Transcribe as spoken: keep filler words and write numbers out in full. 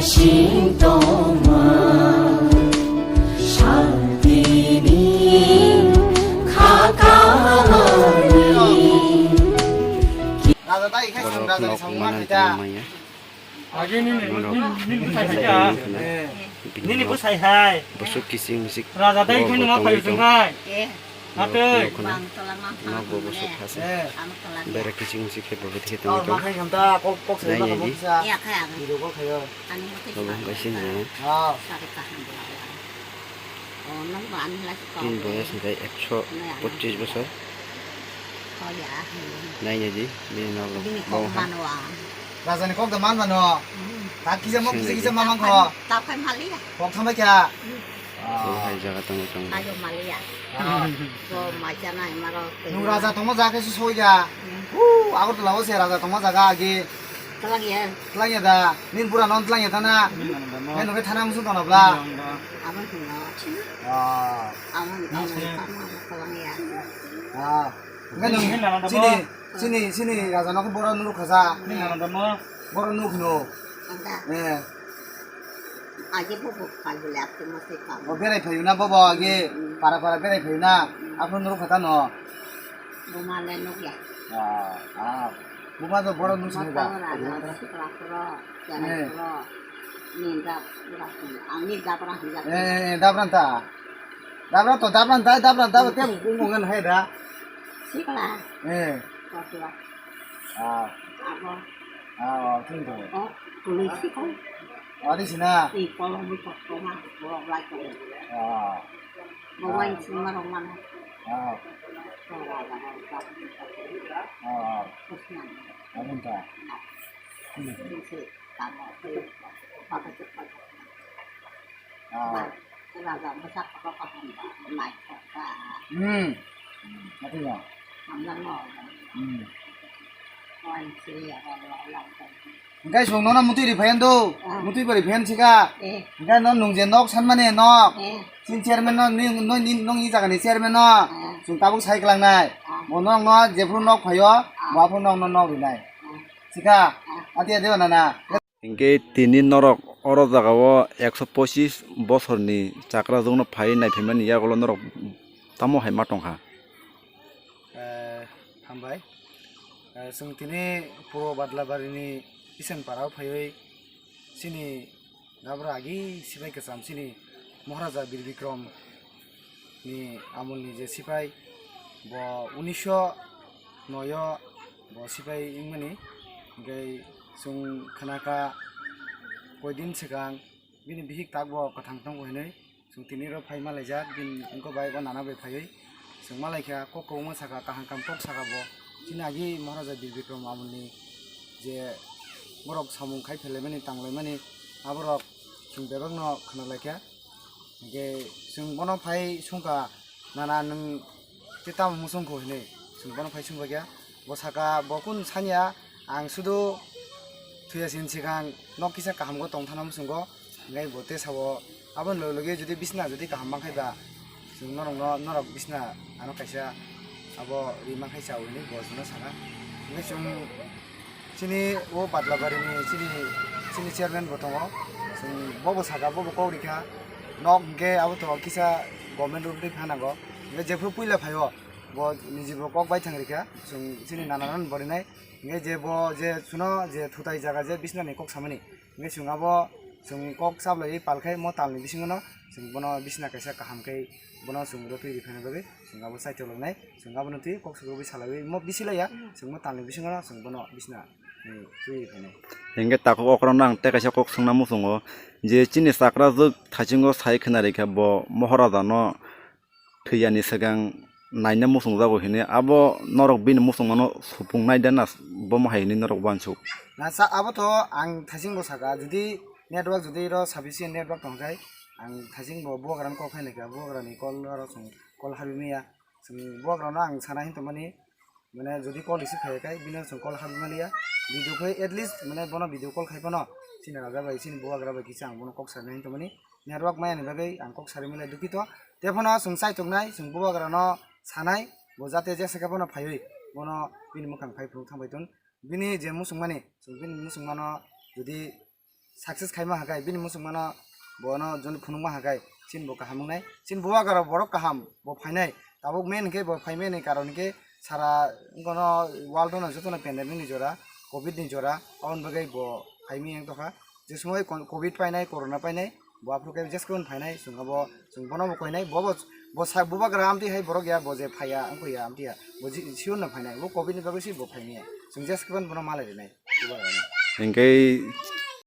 Sing tongma santini kha kahani. Raja tai khe Borok sung raja ni nok samung manwi manwi ta. Tongmaya. Agi nini, Borok nini, nini bwsai hai. Nini bwsai hai. Bosok kising misik. Raja tai kunu ma phayu tong hai. Natwi. Nok, nok, nok bo bosok khasi. Eh. Bera kising misik khe bo bwtwi tong tong. Nai nai di. Iya, kaya. Video call khayo. Abo hwnkhe sini. Ah. Bini boyos hwnkhe ekso pochis bosor. Nai nai di, bini nok rok. Bini kok mano ang. Raja ni kok da man mano. Hmm. Tak kisa mo kisa kisa mamang kho. Tao khai maliya. Kok thambai kha. Hmm. Bo hai jaga tongo tongo. Ayo maliya. Ah. Bo mai chanai maro. Nung raja tongma jaga se soi ja. Hmm. Hu, Agartala o se raja tongma jaga agi. Twlangya. Twlangya da. Nin pura non twlangya thana. Hmm. Ngai nungke thana musu tona bla. Abang tungno. Ah. Abang tungno. Twlangya. Ah. Ngai nung. Chini, chini, chini raja no boro nuru khaja. Boro nuru khno. Anda. Eh. Agi bo bo phai bole akte mo se kam. Bo berai phayu na bobo agi para para berai phayu na. Aphuru nuru khata no. Buma le nukya. Ah, ah. Buma do boro nung sini ba. Sikla kuro, janai kuro, ninda pura hini, ang ninda pura hini. Eh, eh, eh, dabran ta. Dabran to, dabran ta, dabran ta, te bung bung ngan hai da. Sikla. Eh. Kotla. Ah. Abo. Ah, oh, tung to. Oh, tului sikla. Oh, di sini. Si kolom bu kotla ma, kolom lai kolom. Ah. Mobile sima rong mana. Ah. Tora da da da. Ah. Kusman. Abun ta. Hmm. Sisi tamo tu. Papa cepat. Ah. Ba, tora da masak apa apa hamba. Mai kota. Hmm. Mati ya. Hamlang no. Hmm. Wan siri ya kalau lang. Hingkai song nono mutui ri phayan do, ah, mutui bari phayan sika. Eh. Hingkai non nung je nok san mane nok. Eh. Sin chairman no ni, no ni, nong ni jaga ni chairman no. Ah. Song tabuk sai klang nai. Ah. Mo nok no jephru nok phayo, ah, mo aphru nok no nok ri nai. Ah. Sika, ah, ati ati na na. Hingke tini norok oro jaga o ekso pochis bosor ni chakra jok no phai nai phaimani yagulo norok tamo hai ma tongkha. Eh, hambai. Eh, chwng tini Purbo Badlabari ni Isan para o phaiwi chini dabra agi sibai kwcham chini Maharaja Bir Bikrom ni amol ni je sipai bo unisho noi o bo sipai wngmani hingke chwng khnakha koidin swkang bini bihik tak bo kwthang tongo hinwi. Chwng tini oro phai malaijak, bini wngkok bai o nana bai phaiwi chwng malaikha, kok kwbangma sakha, kaham kaham kok sakha bo. Chini agi Maharaja Bir Bikrom amolni je borok samung khai phelaimani, tanglaimani, aborok chwng bebakno khwnalaikha. Hingke chwng bono phai sungkha, "Nana, nwng tei tamo muchungkho?" hinwi chwng bono phai sungbaikha. Bo sakha, "Bo kunu sanya, ang sudu thuya sini swkang nok kisa kahamgo tongthana muchungo." Hingke bo tei sao, "Aboni loge loge jodi bisna jodi kaham mankhai ba, chwng norokno, norok bisna ano kaisa abo ri mankhai chao," hinwi bo chwngno sakha. Hingke chwng chini o Badlabari ni chini, chini chairman bo tongo, chwng bobo sakha, bobo kok rikha, nok hingke abo to kisa government road ri phanango, hingke jephru puila phaio bo niji bo kok baithang rikha, chwng chini nana nano borinai. Hingke je bo je suno je thutai jaga je bisna ni kok samani. Hingke chwng abo chwng kok chablaiwi palkhai mo talni bisingono chwng bono bisna kaisa kaham khe bono chwng rotwi rikhaina bagwi chwng abo chaithok langnai. Chwng abono twi kok swk rwgwi salaiwi mo bisi laiya chwng mo talni bisingono chwng bono bisna ni twi rikhainai. Hingke takhuk okrono ang tei kaisa kok swngna muchungo je chini chakra jwk thaichungo sai khwna rikha bo Moharaja no thwiyani swkang naina muchungjago hinwi, abo norok bini muchungmano supung naida na, bomo hai hinwi norok uansuk. Na sa abo to ang thaichingbo saka, jodi network, jodi ro sufficient network tongkhe, ang thaichingbo bubagrano kok khainai kha, bubagrani call oro chwng call habwi manya, chwng bubagrano ang sana hin tongmani, mane jodi call receive khaiya khe bino chwng call habwi maliya, video khe at least mane bono video call khai phano chini raja bai, chini bubagra bai kisa ang bono kok sana hin tongmani, network maya ni bagwi ang kok sari manya dukhito. Tei phano chwng chaitok nai, chwng bubagra no sanai, bo jate jesa khe bono phaiwi, bono bini mwkhang phai phuru thangbai tong. Bini je muchung mani, chwng bini muchung mano jodi success khaima hakai, bini muchungmano bono joni phunukma hakai, chini bo kaham wngnai, chini bubagra borok kaham bo phainai, tabuk main hinkhe bo phaimani karon hinkhe sara wngkhono world no jotono pandemic ni jora, covid ni jora, aboni bagwi bo phaimani wngtokha. Je somoi kon-, covid painai, corona painai, bo aphuru khe jeske phano phainai, chwng abo, chwng bono bo koinai, bo bo, bo sa bubagra amtwi hai borok ya, bo je phaiya, wngkha ya amtwi ya, bo ji-, sure no phainai, bo covid ni bagwi se bo phaimani ya, chwng jeske phano bono malai rinai, bubagra no. Hinkhe